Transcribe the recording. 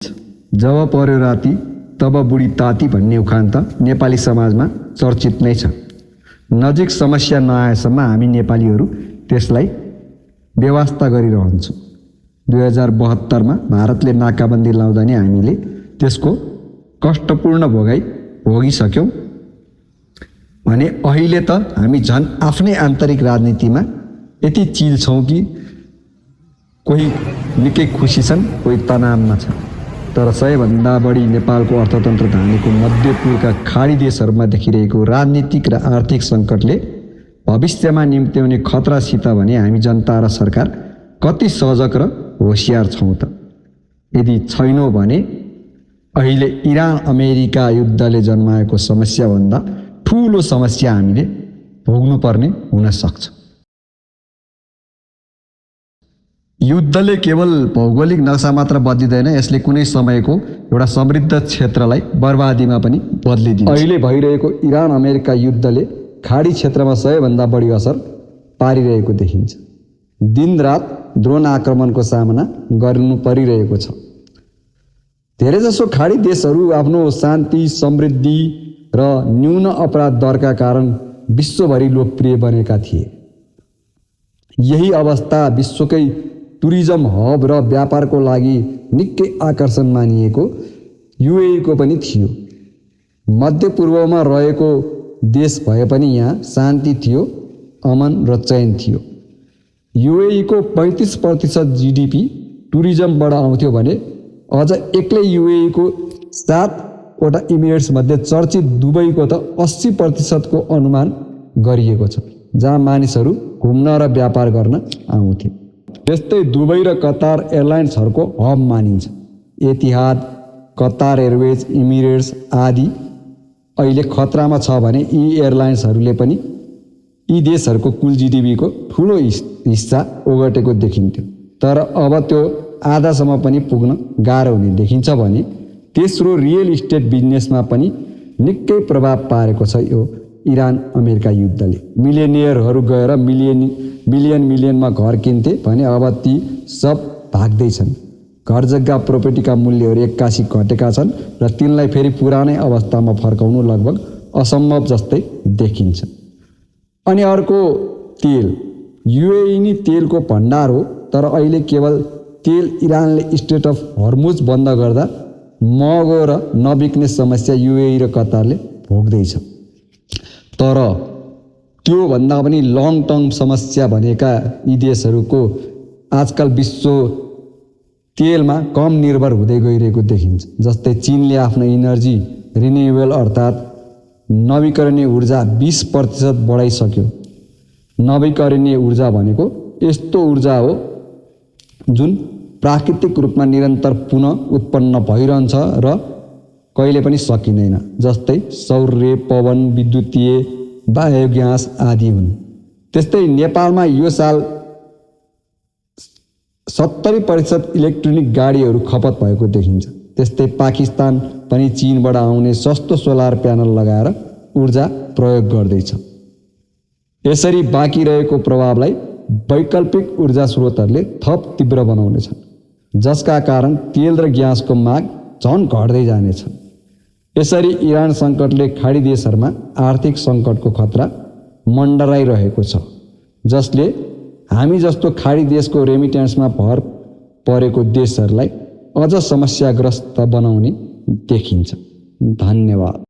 जब पर्यो राति तब बुढी ताती भन्ने उखान त नेपाली समाजमा चर्चित नै छ। नजिक समस्या नआएसम्म हामी नेपालीहरू त्यसलाई व्यवस्था गरिरहन्छौँ। 2072 मा भारतले नाकाबन्दी लाउँदा नि हामीले त्यसको कष्टपूर्ण भोगाई भोगिसक्यौँ भने अहिले त हामी झन् आफ्नै आन्तरिक राजनीतिमा यति चिल छौँ कि कोही निकै खुसी छन्, कोही तनावमा छन्। तर सबैभन्दा बढी नेपालको अर्थतन्त्र धानेको मध्यपूर्वका खाडी देशहरूमा देखिरहेको राजनीतिक र आर्थिक सङ्कटले भविष्यमा निम्त्याउने खतरासित भने हामी जनता र सरकार कति सजग र होसियार छौँ त? यदि छैनौँ भने अहिले इरान अमेरिका युद्धले जन्माएको समस्याभन्दा ठुलो समस्या हामीले भोग्नुपर्ने हुन सक्छ। युद्धले केवल भौगोलिक नक्सा मात्र बदलिँदैन, यसले कुनै समयको एउटा समृद्ध क्षेत्रलाई बर्बादीमा पनि बदलिदिन्छ। अहिले भइरहेको इरान अमेरिका युद्धले खाडी क्षेत्रमा सबैभन्दा बढी असर पारिरहेको देखिन्छ। दिनरात ड्रोन आक्रमणको सामना गर्नु परिरहेको छ। धेरैजसो खाडी देशहरू आफ्नो शान्ति, समृद्धि र न्यून अपराध दरका कारण विश्वभरि लोकप्रिय बनेका थिए। यही अवस्था विश्वकै टुरिज्म हब र व्यापारको लागि निकै आकर्षण मानिएको युएई को पनि थियो। मध्यपूर्वमा रहेको देश भए पनि यहाँ शान्ति थियो, अमन र चैन थियो। युएई को 35% जीडीपी टुरिज्मबाट आउँथ्यो भने अझ एक्लै युएई को 7वटा इमिरेट्स मध्ये चर्चित दुबईको त 80% को अनुमान गरिएको छ, जहाँ मानिसहरू घुम्न र व्यापार गर्न आउँथे। त्यस्तै दुबई र कतार एयरलाइन्सहरूको हब मानिन्छ। एतिहाद, कतार एयरवेज, इमिरेट्स आदि अहिले खतरामा छ भने यी एयरलाइन्सहरूले पनि यी देशहरूको कुल जीडीपीको ठुलो हिस्सा ओगटेको देखिन्थ्यो। तर अब त्यो आधासम्म पनि पुग्न गाह्रो हुने देखिन्छ भने तेस्रो रियल इस्टेट बिजनेसमा पनि निकै प्रभाव पारेको छ यो इरान अमेरिका युद्धले। मिलियनियरहरू गएर मिलियनमा घर किन्थे भने अब ती सब भाग्दैछन्। घर जग्गा प्रोपर्टीका मूल्यहरू 81 घटेका छन् र तिनलाई फेरि पुरानै अवस्थामा फर्काउनु लगभग असम्भव जस्तै देखिन्छ। अनि अर्को तेल। युएई नि तेलको भण्डार हो, तर अहिले केवल तेल इरानले स्ट्रेट अफ हर्मुज बन्द गर्दा महँगो र नबिक्ने समस्या युएई र कतारले भोग्दैछ। तर त्यो भन्दा पनि लङ टर्म समस्या भनेका यी देशहरूको आजकल विश्व तेलमा कम निर्भर हुँदै गइरहेको देखिन्छ। जस्तै चीनले आफ्नो इनर्जी रिन्युएबल अर्थात् नवीकरणीय ऊर्जा 20% बढाइसक्यो। नवीकरणीय ऊर्जा भनेको यस्तो ऊर्जा हो जुन प्राकृतिक रूपमा निरन्तर पुनः उत्पन्न भइरहन्छ र कहिले पनि सकिँदैन। जस्तै सौर्य, पवन, विद्युतीय, बायोग्यास आदि हुन्। त्यस्तै नेपालमा यो साल 70% इलेक्ट्रोनिक गाडीहरू खपत भएको देखिन्छ। त्यस्तै पाकिस्तान पनि चीनबाट आउने सस्तो सोलर प्यानल लगाएर ऊर्जा प्रयोग गर्दैछ। यसरी बाँकी रहेको प्रभावलाई वैकल्पिक ऊर्जा स्रोतहरूले थप तीव्र बनाउनेछन्, जसका कारण तेल र ग्यासको माग झन घट्दै जानेछ। यसरी इरान सङ्कटले खाडी देशहरूमा आर्थिक सङ्कटको खतरा मन्डराइरहेको छ, जसले हामी जस्तो खाडी देशको रेमिट्यान्समा भर परेको देशहरूलाई अझ समस्याग्रस्त बनाउने देखिन्छ। धन्यवाद।